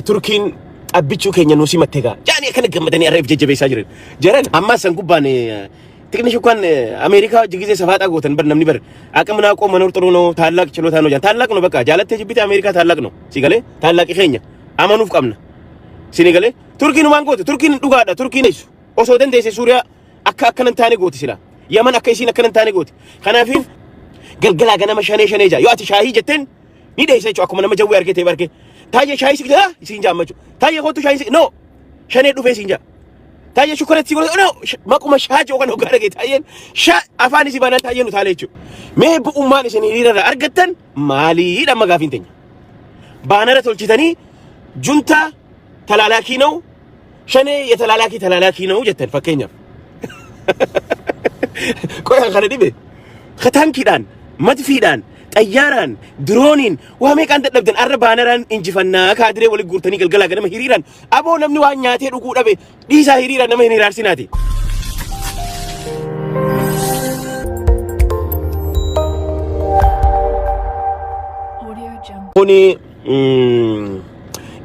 Turkiin abbichuu keenya nuu simatte gaa jaanii akkana gammadanii arra if jajjabeessaa jiran. Jaran ammaa san gubbaan xiqni shukaan Ameerikaa hojii gisee safaaxaa gootan bar namni bar aqam naa qooma noor xuruu noo taallaq chilotaa noo jaan taallaq no bakka jaalattee jibbite Ameerikaa taallaq no si galee taallaqi keenya amanuuf qabna sini galee Turkiin waan goote Turkiin dhugaadha Turkiin eessu osoo dandeesse Suuriyaa akka akkana hin taane gooti sila Yaman akka isiin akkana hin taane gooti kanaafiin galgalaa ganama shanee shanee jaa yoo ati shaahii jetteen ni dheessa jechuudha akkuma nama jawwee argee ta'e barkee taayyee shaayii si jaa isiin jaa amma jechuudha taayyee kootu shaayii si no shanee dhufee siin jaa taayyee shukkaratti si godhe no maquma shaa jiru kan hoggaa dhagee taayyeen shaa afaan isii baanaan taayyeen utaalee jechuudha mee bu'ummaan isin hiriira irraa argattan maaliidha amma gaafiin teenya baanara tolchitanii juntaa talaalaakii na'u shanee yetalaalaakii talaalaakii na'u jettan fakkeenyaaf. Qoyaan kana dhibe taankiidhaan, madfiidhaan, xayyaaraan, dirooniin waa meeqaan dadhabdan arra baanaraan injifannaa kaadiree walitti guurtanii galgalaa ganama hiriiraan aboo namni waan nyaatee dhuguu dhabe dhiisaa hiriiraan nama hin hiraarsinaati. Audio Jungle. Kuni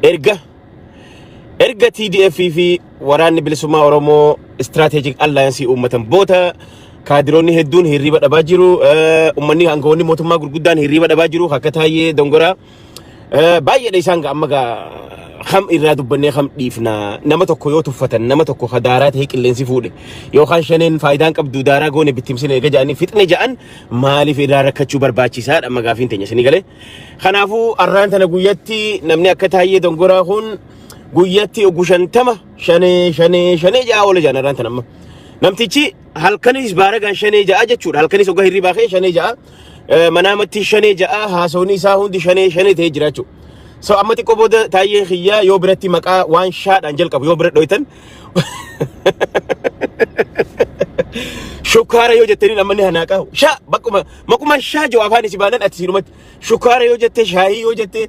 erga Erga TDF fi waraanni bilisummaa Oromoo Strategic Alliance uummatan booda kaadiroonni hedduun hirriiba dhabaa jiru. Uummanni aangawoonni mootummaa gurguddaan hirriiba dhabaa jiru. Akka Taayyee Dongoraa baay'eedha isaan gaa amma gaa kam irraa dubbannee kam dhiifna nama tokko yoo tuffatan nama tokko ka daaraa ta'ee qilleensi fuudhe yookaan shaneen faayidaan qabdu daaraa goone bittimsine eega ja'anii fixne ja'an maaliif irraa rakkachuu barbaachisaadha amma gaafiin teenya isinii galee. Kanaafuu arraan tana guyyatti namni akka Taayyee Dongoraa kun guyyatti oggu 50 shanee shanee shanee ja'a oola jedhan arraan tana amma. Namtichi halkanis baaragaan shanee ja'a jechuudha. Halkanis ogga hirribaa ka'e shanee ja'a. Manaamatti shanee ja'a haasawni isaa hundi shanee shanee ta'ee jira jechuudha. So amma xiqqoo booda Taayyeen kiyyaa yoo biratti maqaa waan shaadhaan jalqabu yoo bira dhoytan shukkaara yoo jettaniin amma ni hanaaqa. Shaa bakkuma maquma shaa jiru afaan isi baanan ati siinumatti shukkaara yoo jette shaayii yoo jette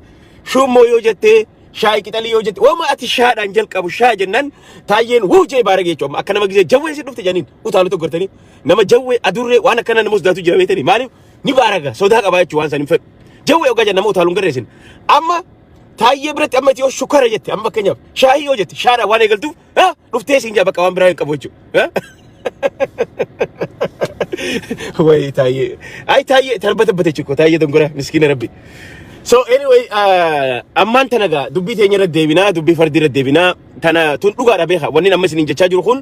shummoo yoo jette shaayii qixalii yoo jette waama ati shaadhaan jalqabu shaa jennaan taayyeen wuu jee baarage jechuudha akka nama gisee jawwee si dhufte jedhaniin utaalu tokko gartanii nama jawwee adurree waan akkana nama sodaatu jira beektanii maaliif ni baaraga sodaa qabaa jechuudha waan san hin fedhu jawwee ogaa jenna nama utaalu hin garreessin amma taayyee biratti amma ati yoo shukkaara jette amma fakkeenyaaf shaayii yoo jette shaadhaan waan eegaltuuf Dhuftee siin jaa bakka waan biraa hin qabu jechuudha. Wayi taayyee. Ay taayyee tarba tabbate jechuudha. Taayyee dongora miskiina rabbi. So anyway ammaan tana gaa dubbii teenya irra deebinaa dubbii fardii irra deebinaa tana tun dhugaadha beeka wanni amma isiniin jechaa jiru kun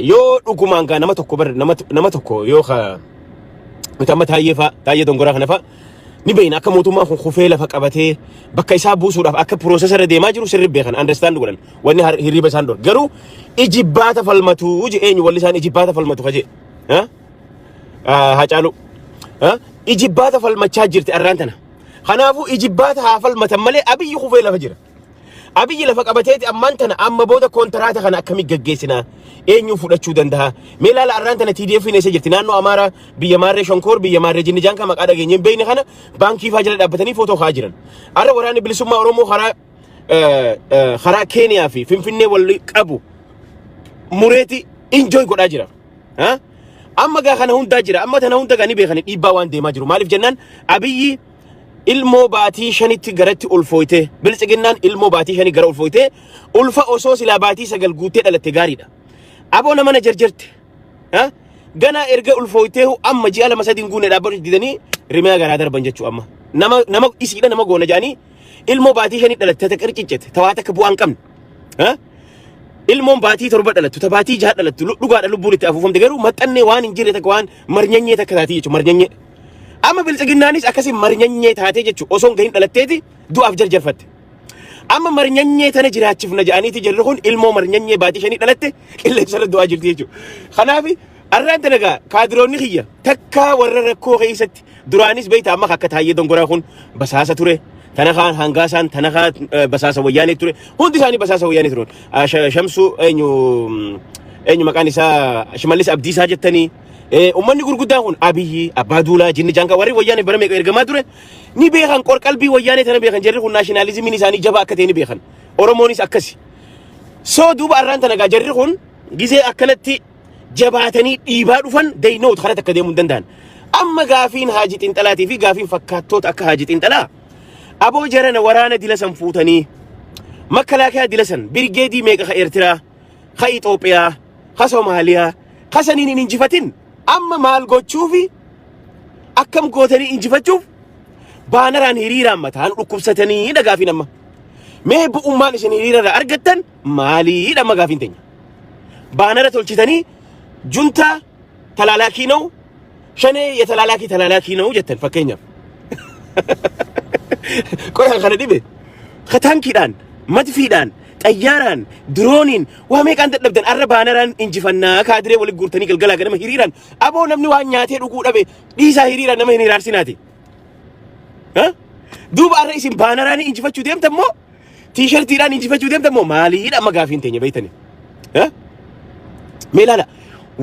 yoo dhugumaan gaa nama tokko bar nama tokko yoo ka nuti amma taayyee faa taayyee dongoraa kana faa ni beekna akka mootummaan kun kufee lafa qabatee bakka isaa buusuudhaaf akka piroosesa irra deemaa jiru sirri beekan understand godhan wanni hirriba isaan dhor garuu ijibbaata falmatu je eenyu walli isaan ijibbaata falmatu kaje Haacaaluu ijibbaata falmachaa jirti arraan tana kanaafuu ijibbaata haa falmatan malee Abiyyi kufee lafa jira. Abiyyi lafa qabateeti ammaan tana amma booda kontiraata kana akkamitti gaggeessinaa? Eenyu fudhachuu danda'a? Mee ilaala arraan tana TDF eessa jirti? Naannoo Amaaraa biyya Maarree Shonkoor biyya Maarree Jinnijaan kan maqaa dhageenye hin beekne kana baankii faa jala dhaabbatanii footoo ka'aa jiran. Arra waraanni bilisummaa Oromoo karaa karaa Keeniyaa fi Finfinnee wal qabu mureeti enjoy godhaa jira. Ha? Amma gaa kana hundaa jira. Amma tana hunda gaa ni beekani dhiibbaa waan deemaa jiru. Maaliif jennaan Abiyyi ilmoo baatii shanitti garatti ulfooyte biltsiginnaan ilmoo baatii shanii gara ulfooyte ulfa osoo silaa baatii 9 guuttee dhalatte gaariidha. Aboo nama na jarjarte. Ha? Ganaa erga ulfooytee amma ji'a 2 3 hin guunne dhaabbatu didanii rimaa garaa darban jechuu amma. Nama nama isiidha nama goona jedhanii ilmoo baatii shanii dhalatte ta qirciccete ta waa takka bu'aa hin qabne. Ha? Ilmoon baatii 7 dhalattu ta baatii 6 dhalattu dhugaadha lubbuun itti afuufamte garuu maxxannee waan hin jirre takka waan marnyanyee takka taatii jechuudha marnyanyee. Amma biltsiginnaanis akkasii marnyanyee taatee jechuudha osoo hin gahin dhalatteeti du'aaf jarjarfatte. Amma marnyanyee tana jiraachifna jedhaniiti jarri kun ilmoo marnyanyee baatii shanii dhalatte qilleensa irra du'aa jirti jechuudha. Kanaaf arraan tana gaa kaadiroonni kiyya takkaa warra rakkoo keessatti duraanis beekta amma akka Taayyee Dongoraa kun basaasa ture. Tana kaan hangaasaan tana kaan basaasa wayyaanee ture. Hundi isaanii basaasa wayyaanee turan. Shamsuu eenyu eenyu maqaan isaa Shimallis Abdiisaa jettanii Uummanni gurguddaan kun Abiyyi, Abbaa Duulaa, Jinni Jaankaa warri wayyaanee bara meeqa ergamaa ture ni beekan qorqalbii wayyaanee tana beekan jarri kun naashinaalizimiin isaanii jabaa akka ta'e ni beekan. Oromoonis akkasi. So duuba arraan tana gaa jarri kun gizee akkanatti jabaatanii dhiibaa dhufan they know karaa takka deemuu hin danda'an. Amma gaafiin Haaji Xiinxalaatii fi gaafiin fakkaattoota akka Haaji Xiinxalaa Aboo jarana, waraana dila san fuutanii, makalaakaa dila san, birgeedii meeqa ka Eertiraa, ka Itoophiyaa, ka Somaaliyaa, ka saniin hin injifatin, amma maal gochuufi, akkam gootanii injifachuuf baanaraan hiriiraan mataan dhukkubsatanii dhagaafiin amma? Mee bu'ummaan isin hiriirarraa argattan maaliidha amma gaafiin teenya? Baanara tolchitanii juntaa ተላላኪ ነው፣ ሸኔ የተላላኪ ተላላኪ ነው jettan fakkeenyaaf. Qoran kana dhibe ka taankiidhaan, madfiidhaan, xayyaaraan, dirooniin waa meeqaan dadhabdan, arra baanaraan injifannaa kaadiree walitti guurtanii galgalaa ganama hiriiraan. Aboo, namni waan nyaatee dhuguu dhabe dhiisaa, hiriiraan nama hin hiraarsinaati. Duuba arra isin baanaraan injifachuu deemtan moo, tiishartiidhaan injifachuu deemtan moo, maaliidha amma gaafiin teenya beeytani? Mee ilaala,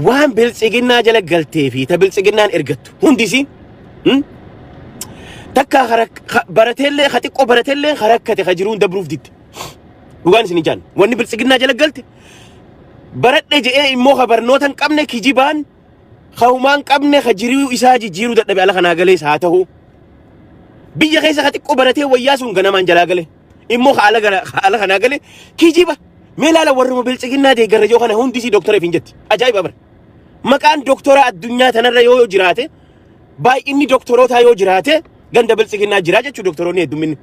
waan biltsiginnaa jala galtee fi ta biltsiginnaan ergattu hundisi takka barateellee, ka xiqqoo barateellee harakkate ka jiruun dabruuf didde. Dhugaan isin ijaan wanni biltsiginnaa jala galte baradhe je'ee immoo ka barnoota hin qabne, kijibaan ka humaa hin qabne, ka jiruu isaa jijjiiruu dadhabe ala kanaa galees haa ta'u. Biyya keessa ka xiqqoo baratee wayyaa sun ganamaan jalaa gale immoo ka ala kanaa gale kijiba. Mee ilaala, warruma biltsiginnaa deeggarra yoo kana hundisii doktora ifin jetti. Ajaa'iba bara. Maqaan doktora addunyaa tanarra yoo jiraate, baay'inni doktorootaa yoo jiraate, ganda biltsiginnaa jira jechuu doktoroonni heddumminni.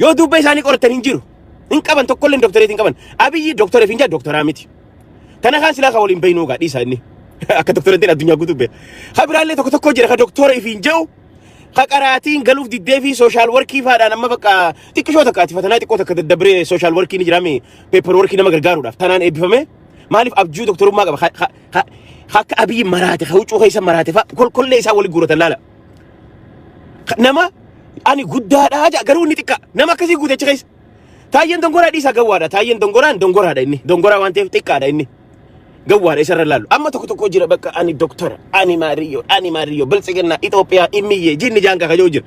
Yoo dubba isaanii qoratan hin jiru. Hin qaban, tokkollee doktoreet hin qaban. Abiyyi doktora ifin jedha, doktoraa miti. Tana kaan silaa ka waliin beeynuu gaa dhiisa inni. Akka doktoreetiin addunyaa guutuu beeka. Ka biraallee tokko tokko jira ka doktora ifiin jedhu, ka qaraatiin galuuf diddee fi social workii faadhaan amma bakka xiqqishoo takka ati fatanaa xiqqoo takka daddabree, social workii ni jiraame, paper workii nama gargaaruudhaaf tanaan eebbifame. Maaliif abjuu doktorummaa qaba? Akka Abiyyi maraate, ka huccuu keessa maraate fa'a kolkollee isaa waliin guuratan laala. Nama ani guddaadhaa jedha, garuu inni xiqqaa nama akkasii guute achi keessa. Taayyeen dongoraa dhiisaa, gawwaadha. Taayyeen dongoraan dongoraadha inni. Dongoraa waan ta'eef xiqqaadha inni. Gawwaadha isarra laallu. Amma tokko tokko jira, bakka ani doktora, ani maariyyoo, ani maariyyoo, biltsiginnaa, Itoophiyaa, immiyyee, jinni jaankaa kajoo jira.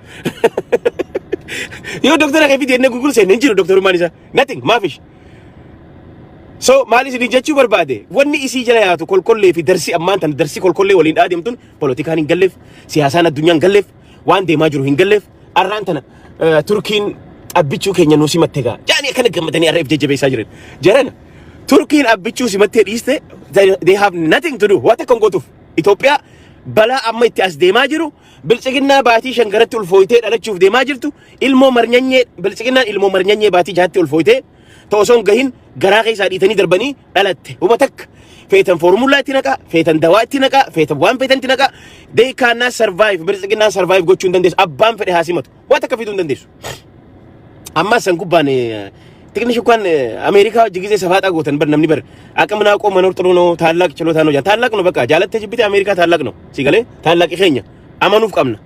Yoo doktora kee fidi jennee Google seenne, hin jiru doktorummaan isaa. Nothing, maafish. So maal isin jechuu barbaade, wanni isii jala yaatu kolkollee fi darsi ammaan tan darsi kolkollee waliin dhaadeemtun polotikaan hin galleef, siyaasaan addunyaan hin galleef, waan deemaa jiru hin galleef. Arraan tana Turkiin abbichuu keenya nuu simatte gaa jaanii akkana gammadanii arra if jajjabeessaa jiran. Jarana, Turkiin abbichuu simattee dhiiste, they have nothing to do. Waan takka hin gootuuf. Itoophiyaa balaa amma itti as deemaa jiru, biltsiginnaa baatii 5 garatti ulfooytee dhalachuuf deemaa jirtu, ilmoo marnyanyee, biltsiginnaan ilmoo marnyanyee baatii 6tti ulfooytee ta'u osoo hin gahin garaa keessaa dhiitanii darbanii dhalatte. Huma takka feetan foormulaa itti naqaa, feetan dawaa itti naqaa, feetan waan feetan itti naqaa, they cannot survive. Biltsiginnaan survive gochuu hin dandeessu. Abbaan fedhe haa simatu, waan takka fiduu hin dandeessu. Amma san gubbaan ትንሽ እንኳን አሜሪካ ጊዜ ሰፋጣ ጎተን በር namni በር አቅምና አውቆ መኖር ጥሩ ነው። ታላቅ ችሎታ ነው። ታላቅ ነው። በቃ jaalatte jibbite Ameerikaa ታላቅ ነው። Si galee, ታላቅ keenya amanuuf qabna.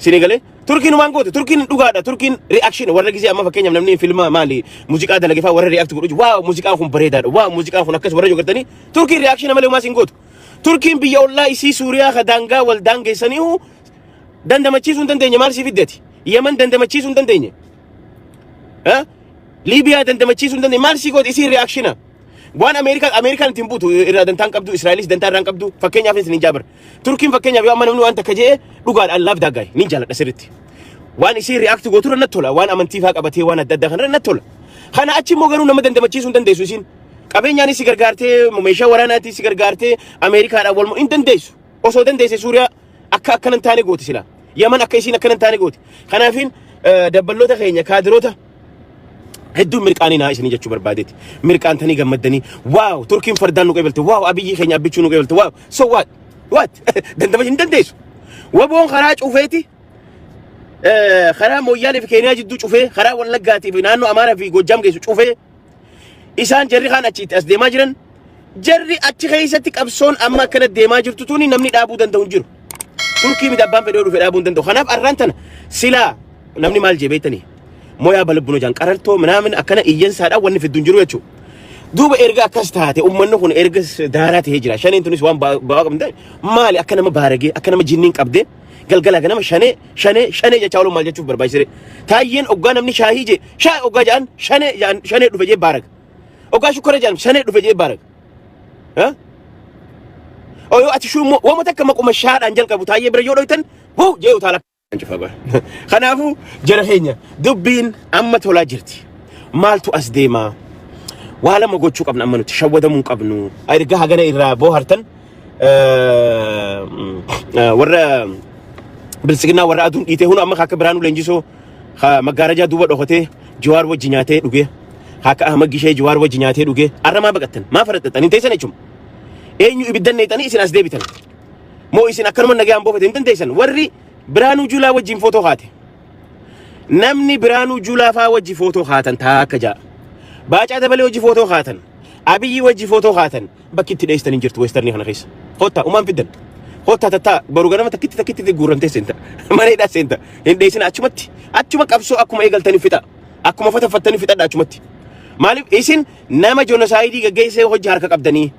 Sini galee, Turkiin waan goote, Turkiin dhugaadha. Turkiin reaction warra gisee amma fakkeenyaaf namni filma maali muuziqaa dalage faa warra react godhu, "Wow, muuziqaan kun bareedaadha, wow, muuziqaan kun akkas" warra jogartanii, Turkiin reaction malee homaa siin gootu. Turkiin biyya ollaa isii Suuriyaa ka daangaa wal daangeessaniihu dandamachiisuu hin dandeenye, maal sii fiddeti? Yemen dandamachiisuu hin dandeenye. Liibiyaa dandamachiisuu hin dandeenye, maal sii goote isiin reactiona? Waan Ameerikaan ittiin buutu irraa dantaan qabdu, Israa'elis dantaa irraa hin qabdu. Fakkeenyaaf isin hin jaabar. Turkiin fakkeenyaaf yoo amma namni waan takka jedhee, dhugaadhaan love that guy, nin jaaladha sirritti. Waan isiin react gootu irra natti tola. Waan amantii faa qabatee waan adda addaa kanarra natti tola. Kana achi immoo garuu nama dandamachiisuu hin dandeessu isiin. Qabeenyaan si gargaartee, meeshaa waraanaatti si gargaartee, Ameerikaadhaan wal hin dandeessu. Osoo dandeesse Suuriyaa akka akkana hin taane gooti sila. Yaman akka isiin akkana hin taane gooti. Kanaafiin dabballoota keenya, kaadiroota hedduun mirqaaninaa isinii jechuu barbaadeeti. Mirqaantanii gammaddanii, "Wow, Turkiin fardaan nu qabalte, wow, Abiyyi keenya abbichuu nu qabalte, wow." So what? What? Dandama hin dandeessu. Waboon karaa cufeeti, karaa Mooyyaalee fi Keeniyaa jidduu cufee, karaa Wallaggaatii fi naannoo Amaaraa fi Gojjaam geessu cufee, isaan jarri kaan achitti as deemaa jiran. Jarri achi keessatti qabsoon amma akkana deemaa jirtu tuni namni dhaabuu danda'u hin jiru. Turkii miti, abbaan fedhee dhufe dhaabuu hin danda'u. Kanaaf arraan tana silaa namni maal jee beektanii? ሞያ በልቡ ነው jaan qarartoo ምናምን akkana iyyansaadhaan wanni fiddu hin jiru jechuudha. Duuba erga akkas taate, uummanni kun erga daaraa ta'ee jira. Shaneen tunis waan ba'aa qabdu maali? Akka nama baaragee, akka nama jinniin qabdee galgala ganama shanee shanee shanee jechaa oolu maal jechuuf barbaachisee? Taayyeen oggaa namni shaahii jee, shaayii oggaa jedhan, shanee jedhan, shanee dhufe jee baaraga. Oggaa shukkara jedhan, shanee dhufe jee baaraga. Oyoo ati shuu immoo wama takka maquma shaadhaan jalqabu taayyee bira yoo dhoytan wuu jee utaala. Cufa bara. Kanaafuu jara keenya, dubbiin amma tolaa jirti. Maaltu as deemaa? Waa lama gochuu qabna. Amma nuti shawwadamuu hin qabnu. Erga hagana irraa boohartan, warra bilisiginaa, warra aduun dhiitee hunu, amma akka Biraanuu Leenjisoo maggaarajaa duuba dhokatee Jawaar wajji nyaatee dhugee, akka Ahmad Gishee Jawaar wajji nyaatee dhugee, arra maa baqattan? Maa faraxxattan? Hin teessan jechuudha. Eenyu ibiddan neexanii isin as deebitan? Moo isin akkanuma nagaan boofate hin dandeessan? Warri Biraanuu Juulaa wajjin footoo kaate. Namni Biraanuu Juulaa faa wajji footoo kaatan taa akka ja'a. Baacaa Dabalee wajji footoo kaatan. Abiyyi wajji footoo kaatan, bakki itti dheestan hin jirtu westernii kana keessa. Kottaa, umaan fiddan. Kottaa tattaa, boru ganama takkitti takkitti guuramtee seenta. Mana hidhaa seenta. Hin dheessina achumatti. Achuma qabsoo akkuma eegaltanii fixa. Akkuma fataffattanii fixadha achumatti. Maaliif isin nama genocide gaggeessee hojii harka qabdanii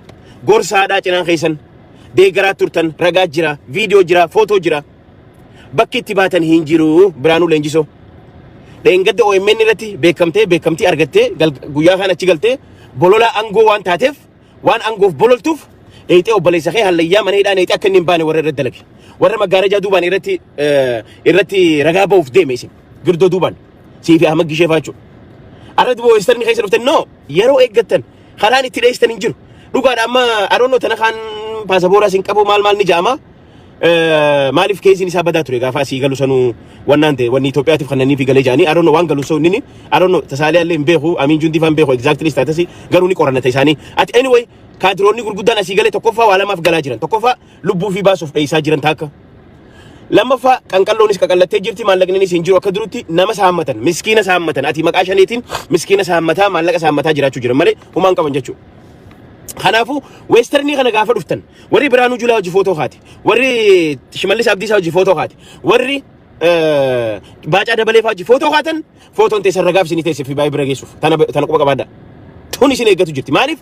gorsaadhaa cinaan keessan deeggaraa turtan, ragaa jira, viidiyoo jira, footoo jira. Bakki itti baatan hin jiru. Biraanuu Leenjisoo. Dheengadda OMN irratti beekamtee, beekamtii argattee, guyyaa kaan achi galtee bololaa aangoo waan taateef, waan aangoof bololtuuf, eeyxee obboleessa kee hallayyaa mana hidhaan eeyxee akka inni hin baane warra irratti dalage. Warra maggaarajaa duubaan irratti ragaa ba'uuf deeme isin. Girdoo duubaan. Sii fi Ahmad Gishee faachuu. Arra duuba westernii keessa dhuftan, no, yeroo eeggattan karaan itti dheessan hin jiru. Dhugaadha, amma aroonnoo tana kaan paasapoora isin qabu maal maal ni ja'ama. Maaliif keessiin isaa badaa ture gaafa asii galu sanuu wannaan ta'e, wanni Itoophiyaatiif kannanii fi galee ja'anii aroonnoo waan galu soo inni aroonnoo tasaalee illee hin beeku, Amiin Jundii faan beeku exactly status, garuu ni qorannata isaanii. Ati anyway kaadiroonni gurguddaan asii galee tokkoffaa waa lamaaf galaa jiran. Tokkoffaa lubbuu fi baasuuf dheessaa jiran taakka. Lammaffaa qanqalloonis qaqallattee jirti, maallaqninis hin jiru akka durutti. Nama saammatan, miskiina saammatan, ati maqaa shaniitiin miskiina saammataa, maallaqa saammataa jiraachuu jiran malee humaan qaban jechuudha. Kanaafuu westernii kana gaafa dhuftan, warri Biraanuu Julaa hojii footoo kaate, warri Shimallis Abdiisaa hojii footoo kaate, warri Baacaa Dabalee fa'aa hojii footoo kaatan, footoon teessan ragaaf isinii teessee fi baay'ee bira geessuuf tana quba qabaadha. Tun isin eeggatu jirti. Maaliif?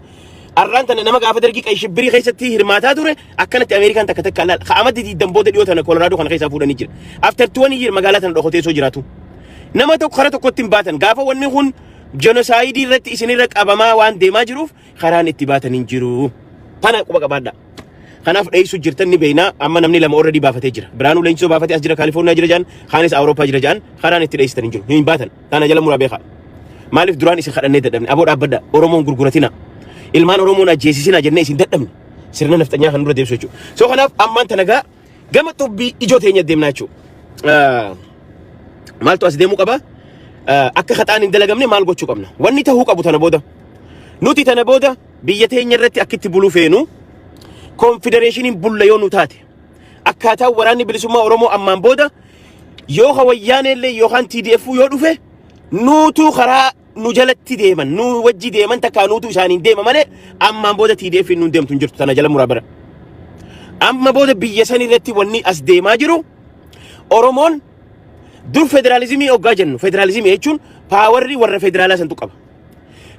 Arraan tana nama gaafa dargii qay shibbirii keessatti hirmaataa ture akkanatti Ameerikaan takka takka laal. Ka'amatti diiddan booda dhiyoo tana Kolораadoo kana keessaa fuudhanii jira. After 20 year magaalaa tana dhokotee osoo jiraatu. Nama tokko karaa tokkotti hin baatan. Gaafa wanni kun genocide irratti isinirra qabamaa waan deemaa jiruuf karaan itti baatan hin jiru. Tana quba qabaadha. Kanaaf dheessuu jirtan ni beekna. Amma namni lama already baafatee jira. Biraanuu Leenjisoo baafatee as jira, Kaalifoorniyaa jira jaan, kaanis Awurooppaa jira jaan, karaan itti dheessitan hin jiru. Hin baatan. Tana jala muraa beekaa. Maaliif duraan isin kadhannee dadhabne? Aboo dhaabbadha. Oromoon gurguratina. Ilmaan Oromoon ajjeesisina jennee isin dadhabne. Sirna nafxanyaa kan dura deemsu jechuudha. So kanaaf ammaan tana gaa gama xubbii ijoo teenya deemnaa jechuudha. Maaltu as deemuu qaba? Akka haxaan hin dalagamne maal gochuu qabna? Wanni tahuu qabu tana booda. Nuti tana booda biyya teenya irratti akkitti buluu feenu konfedereeshiniin bulla yoo nu taate, akkaataa waraanni bilisummaa Oromoo ammaan booda yoo wayyaanee yookaan TDF yoo dhufe nuutu karaa nu jalatti deeman, nu wajji deeman, takkaa nuutu isaaniin deema malee ammaan booda TDF nuun deemtu hin jirtu. Tana jala muraa bara. Amma booda biyya san irratti wanni as deemaa jiru, Oromoon dur federaalizimii hoggaa jennu, federaalizimii jechuun powerri warra federaalaa santu qaba.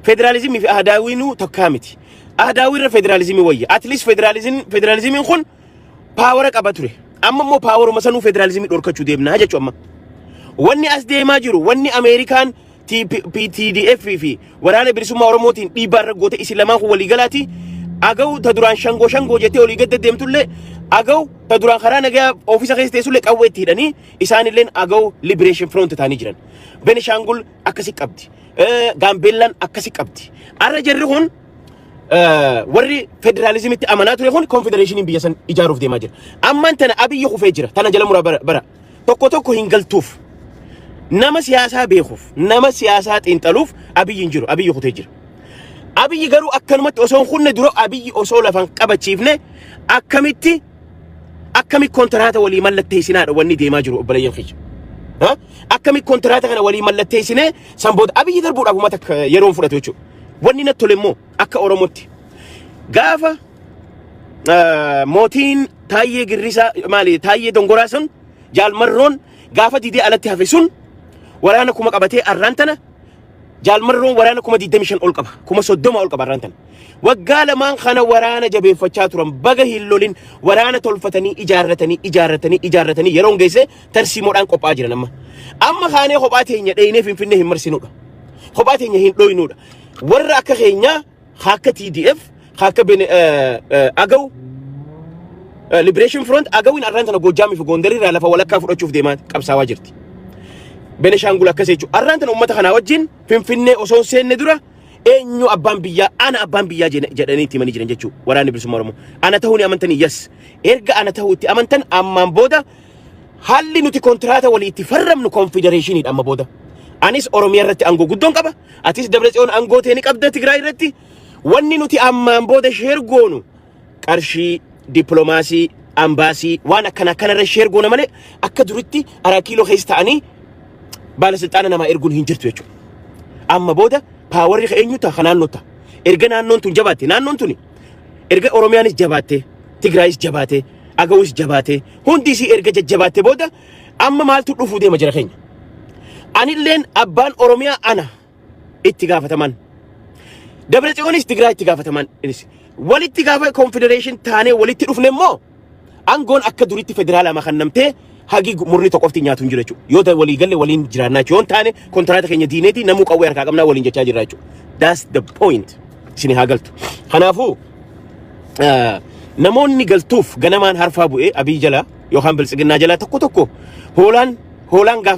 Federaalizimii fi ahadaawiinuu tokkaa miti. Ahadaawii irra federaalizimii wayya. At least federaalizimiin kun power qaba ture. Amma immoo poweruma sanuu federaalizimii dhorkachuu deemnaa jechuu amma. Wanni as deemaa jiru, wanni Ameerikaan TDF fi waraana bilisummaa Oromootiin dhiibbaa irra goote, isin lamaan kun waliigalaati. Agaw ta duraan shangoo shangoo jettee olii gad deddeemtullee, agaw ta duraan karaa nagaa oofisa keessa teessullee qawwee itti hidhanii isaanilleen Agaw Liberation Front ta'anii jiran. Benishaangul akkasi qabdi. Gaambeellaan akkasi qabdi. Arra jarri kun warri federaalizimitti amanaa ture kun konfedereeshiniin biyya san ijaaruuf deemaa jira. Ammaan tana Abiyyi kufee jira. Tana jala muraa bara bara. Tokko tokko hin galtuuf. Nama siyaasaa beekuuf, nama siyaasaa xiinxaluuf Abiyyi hin jiru. Abiyyi kutee jira. Abiyyi garuu akkanumatti osoo hin kunne dura, Abiyyi osoo lafan qabachiifne, akkamitti akkami kontiraata walii mallatteessinaadha wanni deemaa jiru, obboleeyyan kiyya. Akkami kontiraata kana walii mallatteessinee san booda Abiyyi darbuudhaaf uummata yeroon fudhatu jechuudha. Wanni natti tole immoo akka Oromootti gaafa mootiin Taayyee Girrisaa, maali, Taayyee Dongoraa sun, Jaalmarroon gaafa didee alatti hafe sun waraana 1000 qabatee, arraan tana Jaalmarroon waraana 25,000 ol qaba, 30,000 ol qaba arraan tana. Waggaa lamaan kana waraana jabeeffachaa turan, baga hin lolin waraana tolfatanii ijaarratanii ijaarratanii ijaarratanii yeroon geesse tarsiimoodhaan qophaa'aa jiran amma. Amma kaanee kophaa teenya dheeyinee Finfinnee hin marsinuudha. Kophaa teenya hin dhoynuudha. Warra akka keenyaa, akka TDF, akka Agaw Liberation Front Agawiin arraan tana Goojjaamii fi Gondarii irraa lafa walakkaa fudhachuuf deemaa qabsaawaa jirti. Beneshaangul akkas jechuudha. Arraan tana uummata kanaa wajjin Finfinnee osoo hin seenne dura eenyu abbaan biyyaa, ana abbaan biyyaa jedhanii itti himanii jiran jechuudha. Waraanni Bilisummaa Oromoo. Ana ta'uu ni amantanii? Yes. Erga ana ta'uu itti amantan, ammaan booda haalli nuti kontiraata walii itti farramnu konfedereeshiniidha amma booda. Anis Oromiyaa irratti aangoo guddoon qaba. Atis Dabratsiyoon aangoo ta'e ni qabda Tigraay irratti. Wanni nuti ammaan booda share goonu qarshii, dippiloomaasii, ambaasii, waan akkana akkanarra share goona malee akka duritti Araa Kiiloo keessa ta'anii baalasilxaana namaa erguun hin jirtu jechuudha. Amma booda powerri ka eenyu ta'a? Ka naannoo ta'a. Erga naannoon tun jabaatte, naannoon tuni erga Oromiyaanis jabaatte, Tigraayis jabaate, Agawus jabaate, hundi isii erga jajjabaatte booda amma maaltu dhufuu deema jira keenya? Anilleen abbaan Oromiyaa ana itti gaafataman. Dabratsiyoonis Tigraay itti gaafataman. Innis walitti gaafa confederation taanee walitti dhufne immoo aangoon akka duritti federaalaa makannamtee hagi murni tokkofti nyaatu hin jiru jechuudha. Yoo ta'e walii galle waliin jiraannaa jechuudha. Yoo hin taane kontiraata keenya diineeti namuu qawwee harkaa qabnaa waliin jechaa jirra jechuudha. That's the point. Isin haa galtu. Kanaafuu namoonni galtuuf ganamaan harfaa bu'ee Abiy jala yookaan Biltsiginnaa jala tokko tokko hoolaan hoolaan gaafa